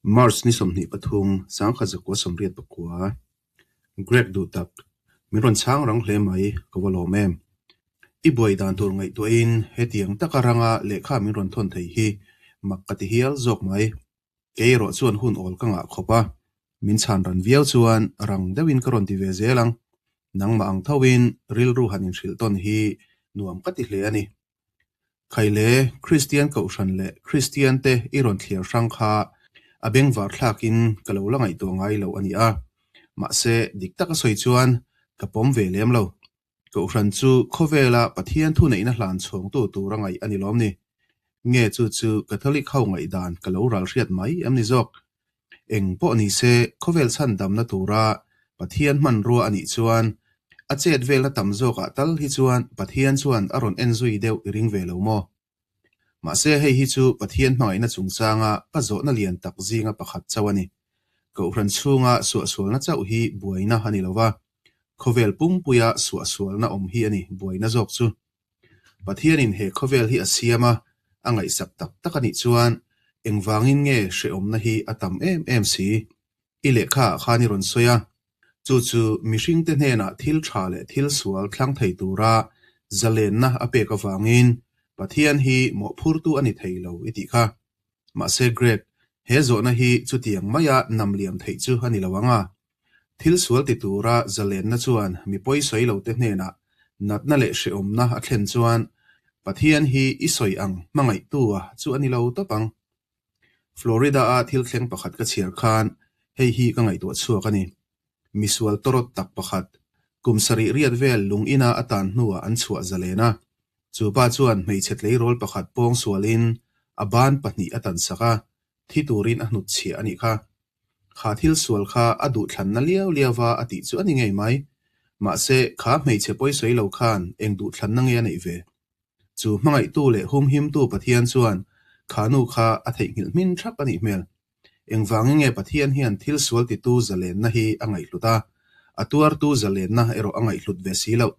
March ni 23, 1989. Greg duh tak, min rawn chhang rang hle mai, ka va lawm em. I buai dan tur ngaihtuahin hetiang taka ranga lehkha min rawn thawn thei hi mak ka ti hial zawk mai. Kei erawh chuan hun awl ka ngah khawp a, min chhan ran viau chuan rang deuhin ka rawn ti ve zel ang. Nangmah ang thoin rilru han inhrilh tawn hi nuam ka ti hle a ni. Khaile, Kristian Kohhran leh Kristian te i rawn thliar hrang kha a bengvar thlakin ka lo la ngaihtuah ngai lo a ni a. Mahse, dik taka sawi chuan ka pawm ve lem lo. Kohhran chu khawvela Pathian thuneihna hlan chhawngtu tur a ngaih a ni lawm ni? Nge chu chu Catholic ho ngaihdan ka lo ral hriat mai em ni zawk? Eng pawh ni se, khawvel chhandamna tura Pathian hmanrua a nih chuan a chet velna tam zawkah tal hi chuan Pathian chuan a rawn en zui deuh i ring ve lo maw? Mahse hei hi chu Pathian hmangaihna chungchanga ka zawhna lian tak zinga pakhat chauh a ni. Kohhran chhunga suahsualna chauh hi buaina a ni lo va, khawvel pumpuia suahsualna awm hi a ni buaina zawk chu. Pathianin he khawvel hi a siam a, a ngaihsak tak tak a nih chuan engvangin nge hrehawmna hi a tam em em si? I lehkhaah khan i rawn sawi a, chu chu mihringte hnenah thil tha leh thil sual thlang thei tura zalenna a pek avangin Pathian hi mawhphurtu a ni thei lo i tih kha. Mahse Greg, he zawhna hi chutiang maia nam liam theih chu a ni lo ang a. Thil sual ti tura zalenna chuan mi pawi sawi lote hnenah natna leh hrehawmna a thlen chuan Pathian hi i sawi ang hmangaihtua chu a ni lo tawp ang. Florida-a thil thleng pakhat ka chhiar khan hei hi ka ngaihtuah chhuak a ni. Misual tawrawt tak pakhat, kum sarih riat vel lung ina a tan hnuah an chhuah zalen a. Chu pa chuan hmeichhe tleirawl pakhat pawng sualin a ban pahnih a tansak a, thi turin a hnutchhiah a nih kha. Kha thil sual kha a duhthlanna liau liau va a tih chu a ni ngei mai. Mahse, kha hmeichhe pawisawi lo khan eng duhthlanna nge a neih ve? Chu hmangaihtu leh humhimtu Pathian chuan kha nu kha a theihnghilh hmin thap a nih hmel. Engvangin nge Pathian hian thil sual titu zalenna hi a ngaihhlut a, a tuartu zalenna erawh a ngaihhlut ve si loh?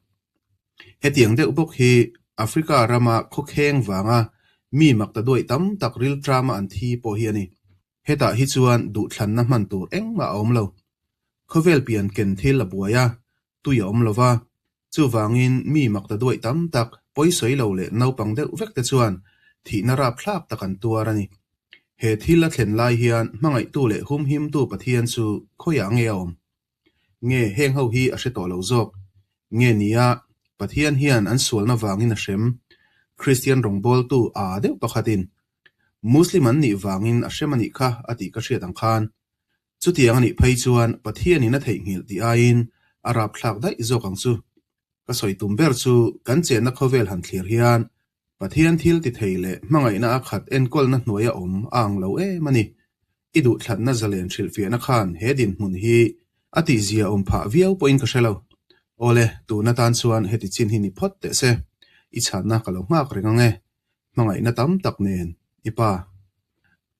Hetiang deuh bawk hi Africa rama khawkheng vanga mi makta duaih tam tak rilṭama an thi pawh hi a ni. Hetah hi chuan duhthlanna hman tur engmah a awm lo. Khawvel pian ken thil a buai a, tui a awm lo va. Chuvangin mi makta duaih tam tak, pawisawi lo leh naupang deuh vek te chuan thihna rapthlak tak an tuar a ni. He thil a thlen lai hian hmangaihtu leh humhimtu Pathian chu khawiah nge a awm? Nge heng ho hi a hre tawh lo zawk? Nge nia, Pathian hian an sualna vangin a hrem? Kristian rawngbawltu aa deuh pakhatin Muslim an nih vangin a hrem a nih kha a tih ka hriat ang khan. Chutiang a nih phei chuan Pathianin a theihnghilh tih aiin a rapthlak daih zawk ang chu. Ka sawi tum ber chu kan chenna khawvel han thlir hian Pathian thil ti thei leh hmangaihna a khat enkawlna hnuaia awm a ang lo em a ni. I duhthlanna zalen hrilhfiahna khan he dinhmun hi a tihzia awm phah viau pawhin ka hre lo. Awle, tun atan chuan heti chin hi ni phawt teh se. I chhanna ka lo nghak reng ang e. Hmangaihna tam tak nen, i pa.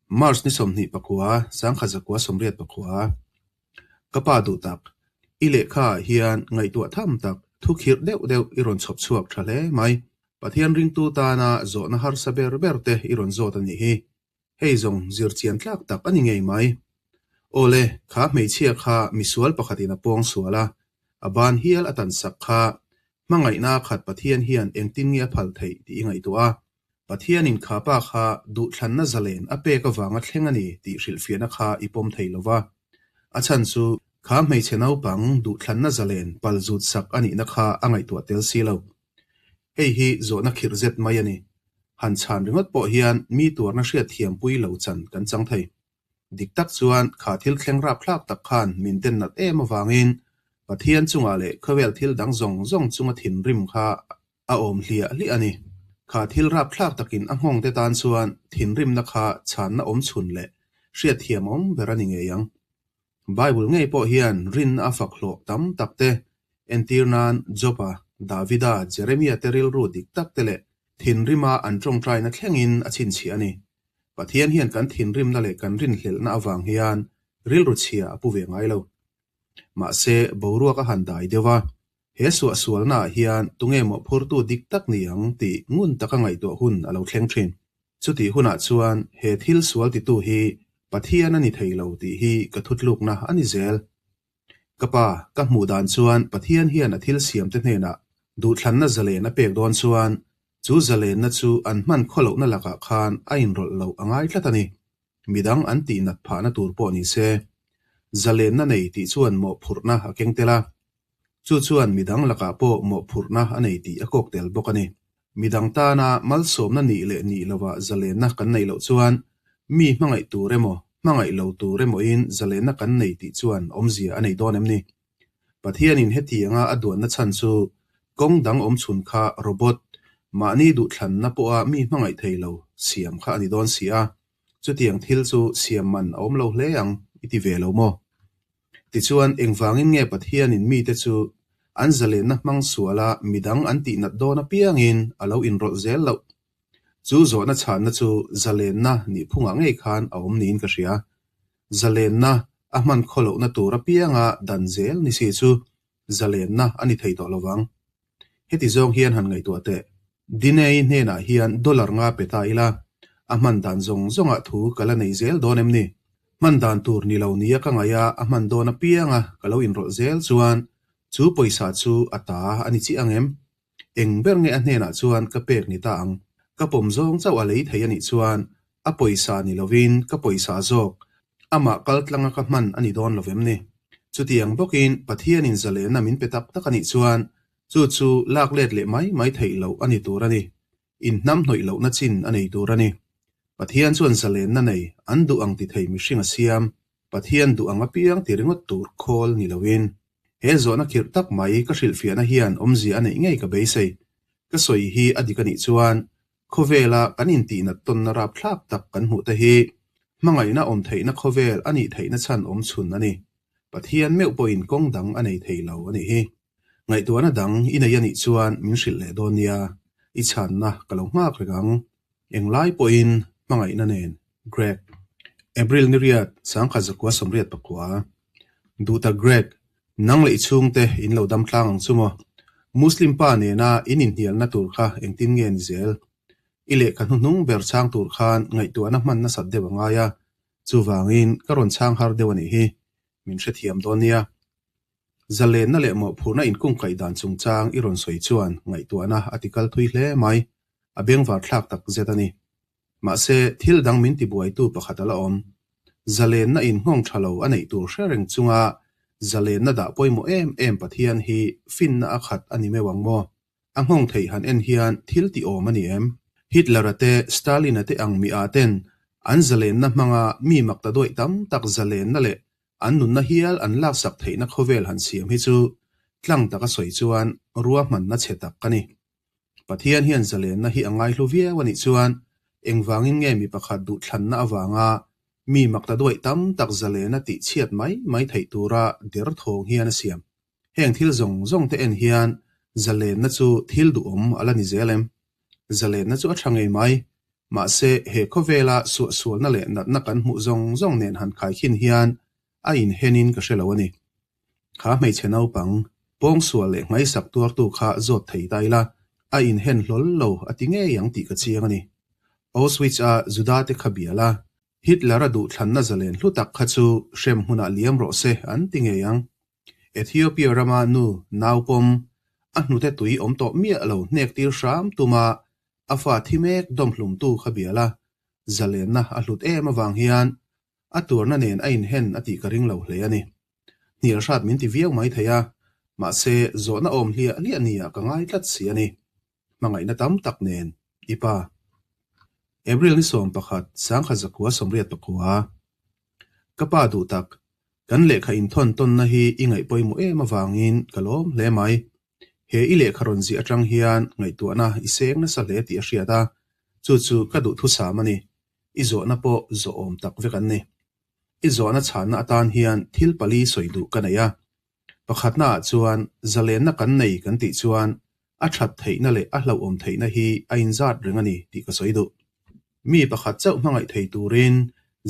March ni 29, 1989. Ka pa duh tak, i lehkha ah hian ngaihtuah tham tak, thu khirh deuh deuh i rawn chhawp chhuak tha hle mai. Pathian ringtu tana zawhna harsa ber ber te i rawn zawt a nih hi. Hei zawng zir chian tlak tak a ni ngei mai. Awle, kha hmeichhia kha misual pakhatin a pawng sual a, a ban hial a tan sak kha hmangaihna khat Pathian hian engtin nge a phal theih tih i ngaihtuah a. Pathianin kha pa kha duhthlanna zalen a pek avanga thleng a ni tih hrilhfiahna kha i pawm thei lo va. A chhan chu kha hmeichhe naupang duhthlanna zalen pal zut sak a nihna kha a ngaihtuah tel si lo. Hei hi zawhna khirh zet mai a ni. Han chhan ringawt pawh hian mi tuarna hriatthiampui lo chan kan chang thei. Dik tak chuan kha thil thleng rapthlak tak khan min den nat em avangin Pathian chungah leh khawvel thil dang zawng zawng chunga thinrim kha a awm hliah hliah a ni. Kha thil rapthlak takin a nghawngte tan chuan thinrimna kha chhanna awm chhun leh hriatthiam awm ber a ni ngei ang. Bible ngei pawh hian rinna a fak hlawh tam tak te, entir nan Job-a, Davida, Jeremia te rilru dik tak te leh thinrima an tawngtaina thlengin a chhinchhiah a ni. Pathian hian kan thinrimna leh kan rinhlelhna avang hian rilru chhia a pu ve ngai lo. Mahse, boruak a han dai deuh a, he suahsualnaah hian tunge mawhphurtu dik tak ni ang tih ngun taka ngaihtuah hun a lo thleng thin. Chutih hunah chuan he thil sual titu hi Pathian a ni thei lo tih hi ka thutlukna a ni zel. Ka pa, ka hmuh dan chuan Pathian hian a thil siamte hnenah duhthlanna zalen a pek dawn chuan chu zalenna chu an hman khawlohna lakah khan a inrawlh loh a ngai tlat a ni. Midang an tihnat phahna tur pawh ni se, zalenna nei tih chuan mawhphurhna a keng tel a. Chu chuan midang lakah pawh mawhphurhna a nei tih a kawk tel bawk a ni. Midang tana malsawmna nih leh nih lovah zalenna kan neih loh chuan mi hmangaih tur emaw, hmangaih lo tur emawin zalenna kan nei tih chuan awmzia a nei dawn em ni? Pathianin hetianga a duanna chhan chu kawng dang awm chhun kha robot, mahni duhthlanna pawha mi hmangaih thei lo siam kha a ni dawn si a, chutiang thil chu siam man a awm lo hle ang i ti ve lo maw? Tichuan, engvangin nge Pathianin mite chu an zalenna hmang suala midang an tihnat dawn apiangin a lo inrawlh zel loh? Chu zawhna chhanna chu zalenna nihphungah ngei khan a awm niin ka hria. Zalenna a hman khawlohna tur apianga dan zel ni si chu zalenna a ni thei tawh lo vang. Heti zawng hian han ngaihtuah teh. Dinei hnenah hian dollar nga pe ta ila, a hman dan zawng zawngah thu ka la nei zel dawn em ni? Hman dan tur ni lo nia ka ngaih a, a hman dawn apianga ka lo inrawlh zel chuan chu pawisa chu a ta a ni chiah ang em? Eng ber nge a hnenah chuan ka pek ni ta ang? Ka pawm zawng chauh a lei thei a nih chuan a pawisa ni lovin ka pawisa zawk amah kal tlanga ka hman a ni dawn lo vem ni? Chutiang bawkin Pathianin zalenna min pe tak tak a nih chuan chu chu lak let leh mai mai theih loh a ni tur a ni. Inhnamhnawih lohna chin a nei tur a ni. Pathian chuan zalenna nei an duh ang ti thei mihring a siam. Pathian duh ang apiang ti ringawt tur khawl ni loin. He zawhna khirh tak mai ka hrilhfiahna hian awmzia a neih ngei ka beisei. Ka sawi hi a dik a nih chuan khawvela kan intihnat tawnna rapthlak tak kan hmuh te hi hmangaihna awm theihna khawvel a nih theihna chhan awm chhun a ni. Pathian meuh pawhin kawng dang a nei thei lo a nih hi. Ngaihtuahna dang i nei a nih chuan min hrilh leh dawn nia, i chhanna ka lo nghak reng ang. Englai pawhin hmangaihna nen. Greg. April ni riat, sangkhat zakua 89. Duhta Greg, nang leh i chhungte in lo dam tlang ang chu maw? Muslim pa nena in inhnialna tur kha engtin nge ni zel? I lehkha hnuhnung ber chhang tur khan ngaihtuahna hman nasat deuh a ngai a, chuvangin ka rawn chhang har deuh a nih hi. Min hrethiam dawn nia. Zalenna leh mawhphurhna inkungkaih dan chungchang i rawn sawi chuan ngaihtuahna a tikal thui hle mai, a bengvar thlak tak zet a ni. Mahse, thil dang min tibuaitu pakhat a la awm. Zalenna inhngawng tha lo a neih tur hre reng chunga zalenna dah pawimawh em em Pathian hi finna a khat a ni meuh ang maw? A nghawng theih han en hian thil tih awm a ni em? Hitler-a te, Stalin-a te ang mi ah ten an zalenna hmanga mi mak ta duaih tam tak zalenna leh an nunna hial an laksak theihna khawvel han siam hi chu tlang taka sawi chuan ruahmanna chhe tak a ni. Pathian hian zalenna hi a ngaihlu viau a nih chuan engvangin nge mi pakhat duhthlanna avanga mi mak ta duaih tam tak zalena tih chhiat mai mai theih tura derthawng hian a siam? Heng thil zawng zawng te en hian zalenna chu thil duhawm a la ni zel em? Zalenna chu a tha ngei mai. Mahse, he khawvela suahsualna leh natna kan hmuh zawng zawng nen han khaikhin hian a inhenin ka hre lo a ni. Kha hmeichhe naupang, pawngsual leh nghaisak tuartu kha zawt thei ta ila, a inhen hlawl lo a ti ngei ang tih ka chiang a ni. Auschwitz-a Juda te kha bial a, Hitler-a duhthlanna zalen hlu tak kha chu hrem hmunah liam rawh se an ti ngei ang. Ethiopia rama nu naupawm, a hnute tui awm tawh miah lo hnek tir hram tuma a fa thi mek dawmhlumtu kha bial a, zalenna a hlut em avang hian a tuarna nen a inhen a tih ka ring lo hle a ni. Hnial hrat min ti viau mai thei a, mahse zawhna awm hliah hliah nia ka ngai tlat si a ni. Hmangaihna tam tak nen, i pa. April ni 11, 1989. Ka pa duh tak, kan lehkha inthawn tawnna hi i ngaih pawimawh em avangin ka lawm hle mai. He i lehkha rawn ziah atang hian ngaihtuahna i seng nasa hle tih a hriat a, chu chu ka duhthusam a ni. I zawhna pawh zawh awm tak vek an ni. I zawhna chhanna atan hian thil pali sawi duh ka nei a. Pakhatnaah chuan zalenna kan nei kan tih chuan a that theihna leh a hlauhawm theihna hi a inzat reng a ni tih ka sawi duh. Mi pakhat chauh hmangaih thei turin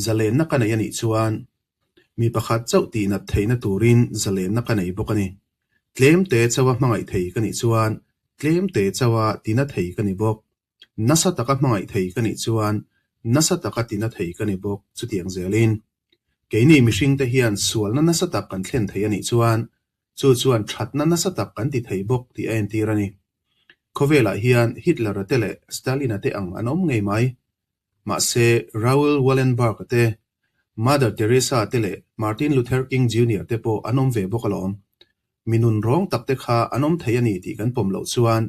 zalenna ka nei a nih chuan mi pakhat chauh tihnat theihna turin zalenna ka nei bawk a ni. Tlemte chauha hmangaih thei ka nih chuan tlemte chauha tina thei ka ni bawk. Nasa taka hmangaih thei ka nih chuan Nasa taka tina thei ka ni bawk chutiang zelin. Keini mihringte hian sualna nasa tak kan thlen thei a nih chuan chu chuan thatna nasa tak kan ti thei bawk tih a entir a ni. Khawvelah hian Hitler-a te leh Stalin-a te ang an awm ngei mai. Mahse, Raoul Wallenberg-a te, Mother Teresa te leh Martin Luther King Junior te pawh an awm ve bawk alawm. Mi nun rawng tak te kha an awm thei a ni tih kan pawm loh chuan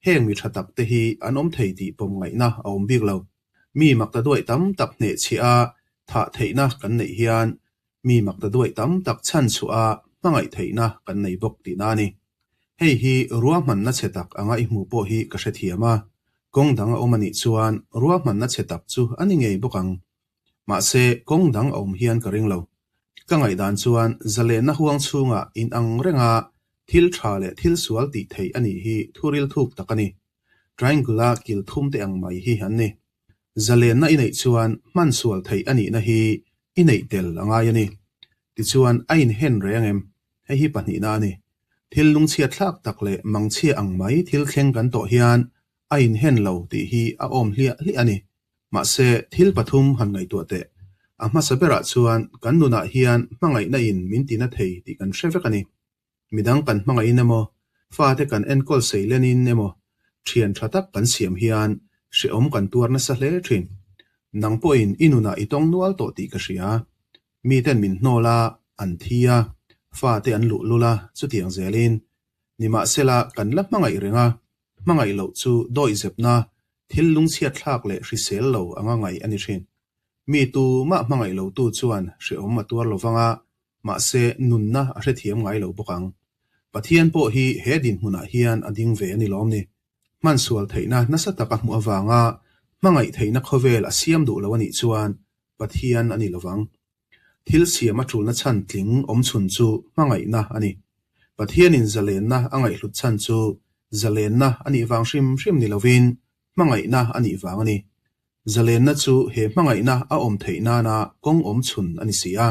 heng mi tha tak te hi an awm thei tih pawm ngaihna a awm bik lo. Mi makta duaih tam tak hnehchhiah a thah theihna kan neih hian mi makta duaih tam tak chhan chhuah a hmangaih theihna kan nei bawk tihna a ni. Hei hi ruahmanna chhe tak anga i hmuh pawh hi ka hrethiam a, kawng dang a awm a nih chuan ruahmanna chhe tak chu a ni ngei bawk ang. Mahse, kawng dang a awm hian ka ring lo. Ka ngaihdan chuan zalenna huang chhungah inang renga thil tha leh thil sual tih theih a nih hi thuril thuk tak a ni. Triangle-a kil thum te ang mai hi an ni. Zalenna i neih chuan hman sual theih a nihna hi i neih tel a ngai a ni. Tichuan a inhen reng em? Hei hi pahnihna a ni. Thil lungchhiat thlak tak leh mangchhia ang mai thil thleng kan tawh hian a inhen lo tih hi a awm hliah hliah a ni. Mahse, thil pathum han ngaihtuah teh. A hmasa berah chuan kan nunah hian hmangaihna in min tina thei tih kan hre vek a ni. Midang kan hmangaihin emaw, fate kan enkawl seilenin emaw, thian tha tak kan siam hian hrehawm kan tuar nasa hle thin. Nang pawhin i nunah i tawng nual tawh tih ka hria. Miten min hnawl a, an thi a, fate an luhlul a, chutiang zelin. Nimahsela kan la hmangaih reng a, hmangaih loh chu dawihzepna, thil lungchhiatthlak leh hrisel lo anga ngaih a ni thin. Mi tumah hmangaih lotu chuan hrehawm a tuar lovang a, mahse nunna a hrethiam ngai lo bawk ang. Pathian pawh hi he dinhmunah hian a ding ve a ni lawm ni. Hmansual theihna nasa tak a hmuh avanga hmangaih theihna khawvel a siam duh lo a nih chuan Pathian a ni lovang. Thil siam a tulna chhan tling awm chhun chu hmangaihna a ni. Pathianin zalenna a ngaihhlut chhan chu zalenna a nih vang hrim hrim ni lovin hmangaihna a nih vang a ni. Zalenna chu he hmangaihna a awm theih nana kawng awm chhun a ni si a.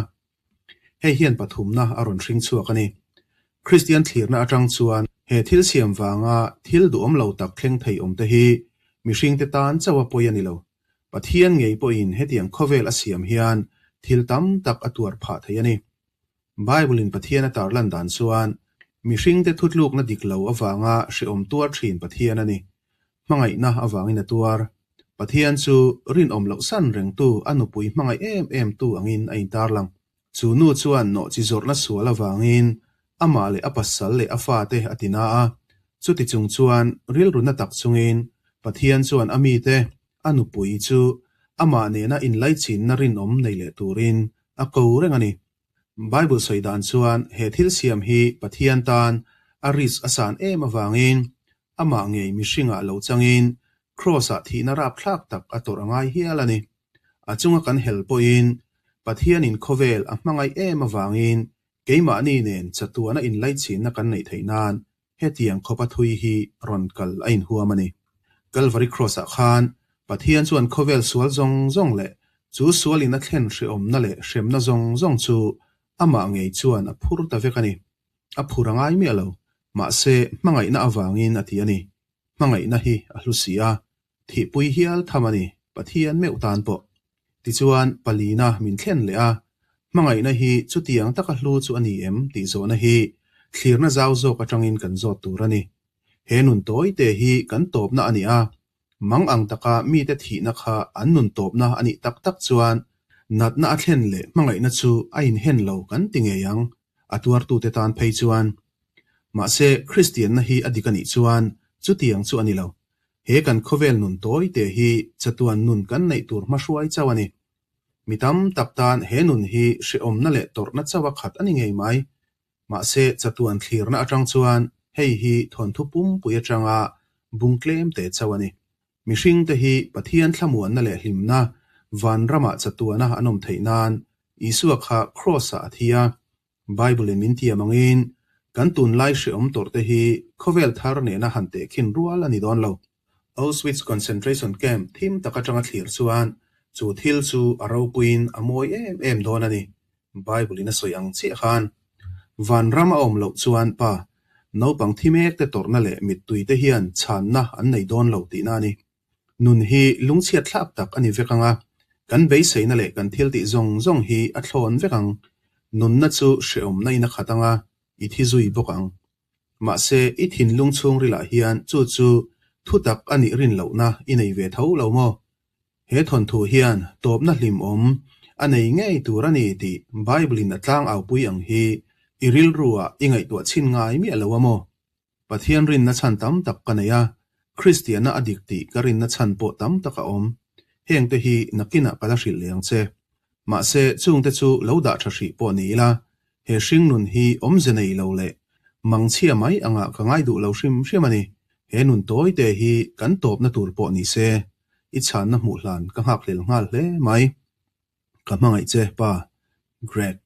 Hei hian pathumna a rawn hring chhuak a ni. Kristian thlirna atang chuan he thil siam vanga thil duhawm lo tak thleng thei awm te hi mihringte tan chauh a pawi a ni lo. Pathian ngei pawhin hetiang khawvel a siam hian thil tam tak a tuar phah thei a ni. Bible-in Pathian a tarlan dan chuan mihringte thutlukna dik lo avanga hrehawm tuar thin Pathian a ni. Hmangaihna avangin a tuar. Pathian chu rinawm loh san rengtu a nupui hmangaih em em tu angin a intarlang. Chu nu chuan nawhchi zawrhna sual avangin amah leh a pasal leh a fate a ti na a. Chuti chung chuan rilru na tak chungin Pathian chuan a mite, a nupui chu amah nena inlaichinna rinawm nei leh turin a ko reng a ni. Bible sawi dan chuan he thil siam hi Pathian tan a risk a san em avangin amah ngei mihringah lo changin Kraws-ah thihna rapthlak tak a tawrh a ngai hial a ni. A chunga kan hel pawhin Pathianin khawvel a hmangaih em avangin keimahni nen chatuana inlaichinna kan neih theih nan hetiang khawpa thui hi rawn kal a inhuam a ni. Calvary Cross-ah khan Pathian chuan khawvel sual zawng zawng leh chu sualin a thlen hrehawmna leh hremna zawng zawng chu amah ngei chuan a phur ta vek a ni. A phur a ngai miah lo, mahse hmangaihna avangin a ti a ni. Hmangaihna hi a hlu si a, Thihpui hial tham a ni, Pathian meuh tan pawh. Tichuan, palina min thlen leh a, hmangaihna hi chutiang taka hlu chu a ni em tih zawhna hi thlirna zau zawk atangin kan zawt tur a ni. He nun tawite hi kan tawpna a ni a, mang ang taka mite thihna kha an nun tawpna a nih tak tak chuan natna a thlen leh hmangaihna chu a inhen lo kan ti ngei ang, a tuartute tan phei chuan. Mahse, Kristianna hi a dik a nih chuan chutiang chu a ni lo. He kan khawvel nun tawi te hi chatuan nun kan neih tur hmahruai chauh a ni. Mi tam tak tan he nun hi hrehawmna leh tawrhna chauh a khat a ni ngei mai. Mahse chatuan thlirna atang chuan hei hi thawnthu pumpui atanga bung tlem te chauh a ni. Mihring te hi Pathian thlamuanna leh hlimna vanramah chatuana an awm theih nan Isua kha Kraws-ah a thi a, Bible-in min tiam angin kan tunlai hrehawm tawrhte hi khawvel thar nena han tehkhin rual a ni dawn lo. Auschwitz concentration camp thim tak atanga thlir chuan chu thil chu a ropuiin a mawi em em dawn a ni, Bible-in a sawi ang chiah khan. Vanram a awm loh chuan pa, naupang thi mekte tawrhna leh mittui te hian chhanna an nei dawn lo tihna a ni. Nun hi lungchhiat thlak tak a ni vek ang a, kan beiseina leh kan thiltih zawng zawng hi a thlawn vek ang. Nunna chu hrehawmna in a khat ang a, i thi zui bawk ang. Mahse, i thinlung chhungrilah hian chu chu thutak a nih rin lohna i nei ve tho lo maw? He thawnthu hian tawpna hlimawm a nei ngei tur a ni tih Bible-in a tlangaupui ang hi i rilruah i ngaihtuah chhin ngai miah lo a maw? Pathian rinna chhan tam tak ka nei a, Kristianna a dik tih ka rinna chhan pawh tam tak a awm. Hengte hi nakinah ka la hrilh leh ang che. Mahse, chungte chu lo dah tha hrih pawh ni ila, he hringnun hi awmze nei lo leh mangchhia mai angah ka ngai duh lo hrim hrim a ni. He nun tawite hi kan tawpna tur pawh ni se, i chhanna hmuh hlan ka nghakhlel nghal hle mai. Ka hmangaih che, pa. Greg.